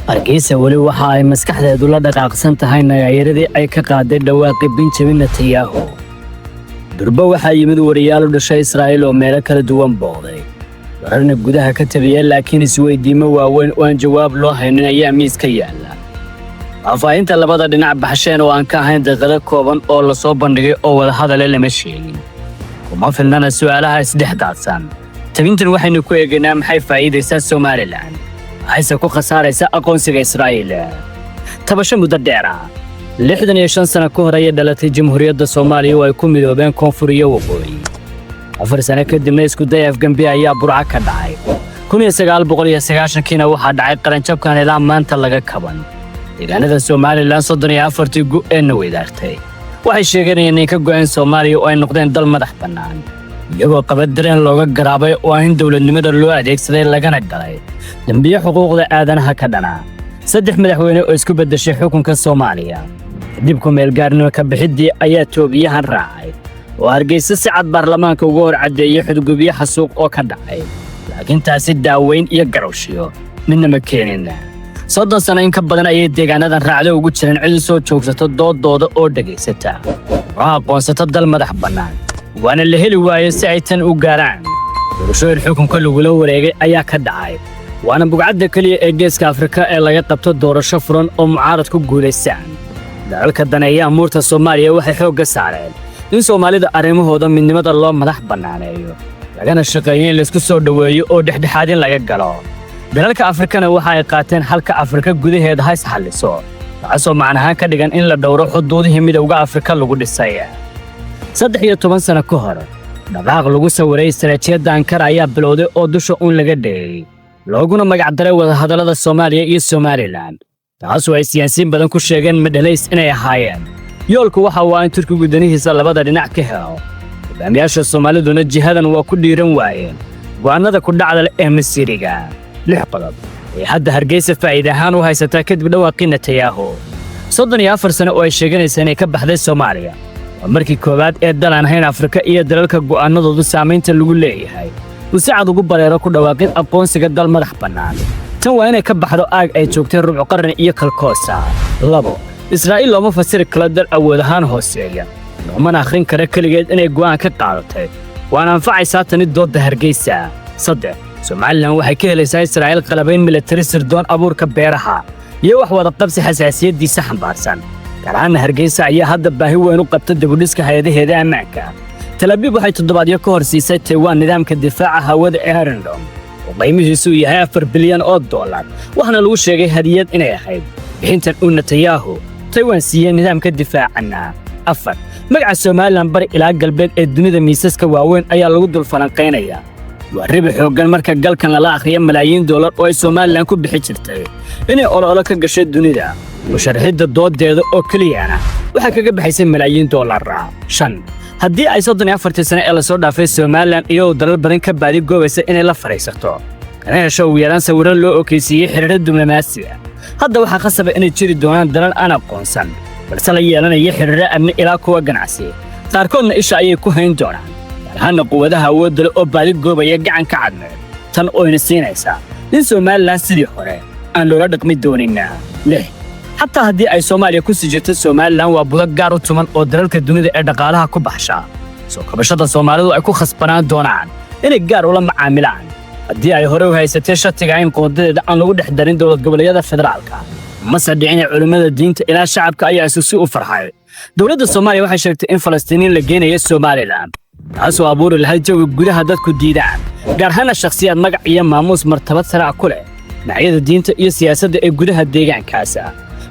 Hargeysa weli waxa ay maskaxdeedu la dhaqaaqsan tahay nagaayaradii ay ka qaaday dhawaaqii Benjamin Netanyahu. Durba waxaa yimid wariyaal u dhashay Israa'iil oo meelo kala duwan booqday, wararna gudaha ka tabiya, laakiin isweydiimo waaweyn oo aan jawaab loo haynin ayaa miiska yaalla. Faahfaahinta labada dhinac baxsheen oo aan ka ahayn daqiiqado kooban oo lasoo bandhigay oo wadahadale lama sheegin, kuma filnana su'aalaha isdhex daadsan. Tabintan waxaynu ku eegaynaa: maxay faa'iidaysaa Somaliland, maxayse ku khasaaraysaa aqoonsiga Israa'iil? Tabasho muddo dheer ah, 65 sano ka hor ayay dhalatay Jamhuuriyadda Soomaaliya oo ay ku midoobeen koonfur iyo waqooyi. 4 sano kadibna iskuday afgembi ayaa Burca ka dhacay. 1990-kiina waxaa dhacay qaranjabkan ilaa maanta laga kaban. Deegaanada Somaliland 34-tii gu ee na weydaartay waxay sheeganayeen inay ka go'een Soomaaliya oo ay noqdeen dal madax bannaan, iyagoo qaba dareen looga garaabay oo ah in dowladnimada loo adeegsaday lagana galay dembiyo xuquuqda aadanaha ka dhana. Saddex madaxweyne oo isku beddeshay xukunka Soomaaliya kadib ku-meelgaarnimo ka bixiddii ayaa toobiyahan raacay oo Hargeysa si cad baarlamaanka uga hor caddeeyey xudgubyo xasuuq oo ka dhacay, laakiin taasi daaweyn iyo garowshiyo midna ma keenin. 30 sano in ka badan ayay deegaanadan raacdo ugu jireen cid u soo joogsato doodooda oo dhegaysata oo aqoonsata dal madax bannaan, waana la heli waaye. Si ay tan u gaaraan, doorashooyin xukunka lagula wareegay ayaa ka dhacay, waana bugcadda keliya ee Geeska Afrika ee laga qabto doorasho furan oo mucaarad ku guulaystaan. Dalalka daneeya amuurta Soomaaliya waxay xoogga saareen in Soomaalida arrimahooda midnimada loo madax bannaaneeyo, lagana shaqeeyo in laysku soo dhoweeyo oo dhexdhexaadin laga galo. Dalalka Afrikana waxa ay qaateen halka Afrika gudaheeda ha isxalliso, taasoo macnahaan ka dhigan in la dhowro xuduudihii Midowga Afrika lagu dhisay. 13 sano ka hor, dhaqaaq lagu sawiray istaraatiijiyadda Ankara ayaa bilowday oo dusha uun laga dheeyey, looguna magacdaray wadahadallada Soomaaliya iyo Somaliland, taasoo ay siyaasiyiin badan ku sheegeen madhalays inay ahaayeen. Yoolku waxa uu in Turkigu danihiisa labada dhinac ka helo. Hogaamiyaasha Soomaaliduna jihadan waa ku dhiiran waayeen go'aannada ku dhacda leh ee masiiriga. Lix qodob ay hadda Hargeysa faa'iide ahaan u haysataa kadib dhawaaqii Netanyahu. 34 sano oo ay sheeganaysa inay ka baxday Soomaaliya, waa markii koowaad ee dal aan ahayn Afrika iyo dalalka go'aannadoodu saamaynta lagu leeyahay uu si cad ugu bareero ku dhawaaqid aqoonsiga dal madax bannaan. Tan waa inay ka baxdo aag ay joogtay rubuc qarni iyo kalkoosa. Labo, Israa'iil looma fasiri karo dal awood ahaan hooseeya, loomana akhrin kara keligeed inay go'aan ka qaadatay, waana anfacaysaa tani doodda Hargeysa. Saddex, Somaliland waxay ka helaysaa Israa'iil qalabayn militari, sirdoon, abuurka beeraha iyo wax wada qabsi xasaasiyaddiisa xambaarsan. Gaar ahaanna Hargeysa ayaa hadda baahi weyn u qabta dibudhiska hay-adaheeda ammaanka. Tel Aviv waxay toddobaadyo ka hor siisay Taiwan nidaamka difaaca hawada ee Iron Dome oo qiimihiisu yahay $4 bilyan, waxaana lagu sheegay hadiyad inay ahayd bixintan uu Netanyahu Taiwan siiyey nidaamka difaacana. Afar, magaca Somaliland bari ilaa galbeed ee dunida miisaska waaweyn ayaa lagu dul falanqaynayaa. Waa ribi xooggan marka galkan lala akhriya malaayiin dollar oo ay Somaliland ku bixi jirtay inay ololo ka gashay dunida. Musharxidda doodeeda oo keliyana waxaa kaga baxaysay malaayiin dollar. Shan, haddii ay 34-tii sane ee lasoo dhaafay Somaliland iyadoo dalal badan ka baadi goobaysa inay la fadhiisato kana hesho ugu yaraan sawirro loo okeysiiyey xiriiro diblomaasiga, hadda waxaa khasaba inay jiri doonaan dalal aan aqoonsan balse la yeelanaya xiriiro amni ilaa kuwa ganacsi. Qaarkoodna isha ayay ku hayn doonaan, gaar ahaanna quwadaha awoodda leh oo baadi goobaya gacanka Cadmeed. Tan oyna siinaysaa in Somaliland sidii hore aan loola dhaqmi doonin. Lix, xataa haddii ay Soomaaliya ku sii jirto, Somaliland waa budo gaar u tuman oo dalalka dunida ee dhaqaalaha ku baxsha soo kabashada Soomaalidu ay ku khasbanaan doonaan inay gaar ula macaamilaan. Haddii ay hore u haysatay shatiga in qoondadeeda aan lagu dhex darin dowlad goboleedyada federaalka, mase dhicin. Culimmada diinta ilaa shacabka ayaa isu si u farxay. Dowladda Soomaaliya waxay sheegtay in Falastiiniin la geenaya Somaliland, taasoo abuuri lahayd jawi gudaha dadku diidaan, gaar ahaana shakhsiyaad magac iyo maamuus martabad sare ku leh dhinacyada diinta iyo siyaasadda ee gudaha deegaankaasa.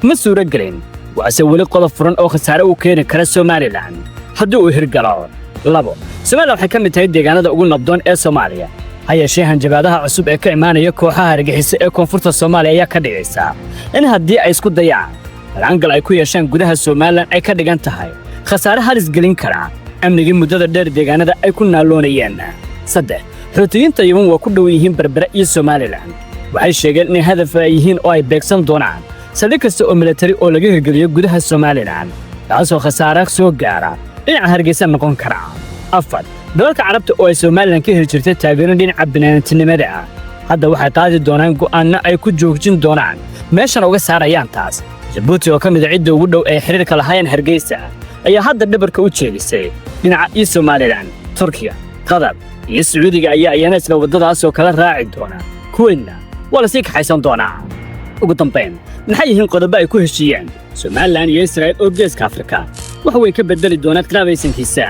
Ma suuro gelin, waase weli qodob furan oo khasaare u keeni kara Somaliland haddii uu hirgalo. Labo, Somaliland waxay ka mid tahay deegaanada ugu nabdoon ee Soomaaliya. Ha yeeshee, hanjabaadaha cusub ee ka imaanaya kooxaha argagixiso ee koonfurta Soomaaliya ayaa ka dhigaysa in haddii ay isku dayaan galaangal ay ku yeeshaan gudaha Somaliland ay ka dhigan tahay khasaare halis gelin kara amnigii muddada dheer deegaanada ay ku naaloonayeen. Saddex, Xuutiyiinta Yemen waa ku dhow yihiin Berbere iyo Somaliland. Waxay sheegeen inay hadaf ay yihiin oo ay beegsan doonaan saldhig kasta oo militari oo laga hirgeliyo gudaha Somaliland, taasoo khasaare soo gaara dhinaca Hargeysa noqon kara. Afar, dalalka Carabta oo ay Somaliland ka heli jirtay taageero dhinaca bini'aadantinimada ah hadda waxay qaadi doonaan go'aanno ay ku joojin doonaan Meeshana uga saarayaan taas, Jabuuti oo ka mid a cidda ugu dhow ee xiriirka lahaayeen Hargeysa ayaa hadda dhabarka u jeedisay dhinaca iyo Somalilan. Turkiga, Qatar iyo Sacuudiga ayaa iyana isla waddadaas oo kala raaci doona. Kuweynna waa lasii kaxaysan doonaa. Ugu dambayn, maxay yihiin qodobo ay ku heshiiyeen Somalilan iyo Israa'il oo Geeska Afrika wax weyn ka beddeli doona qaabaysankiisa?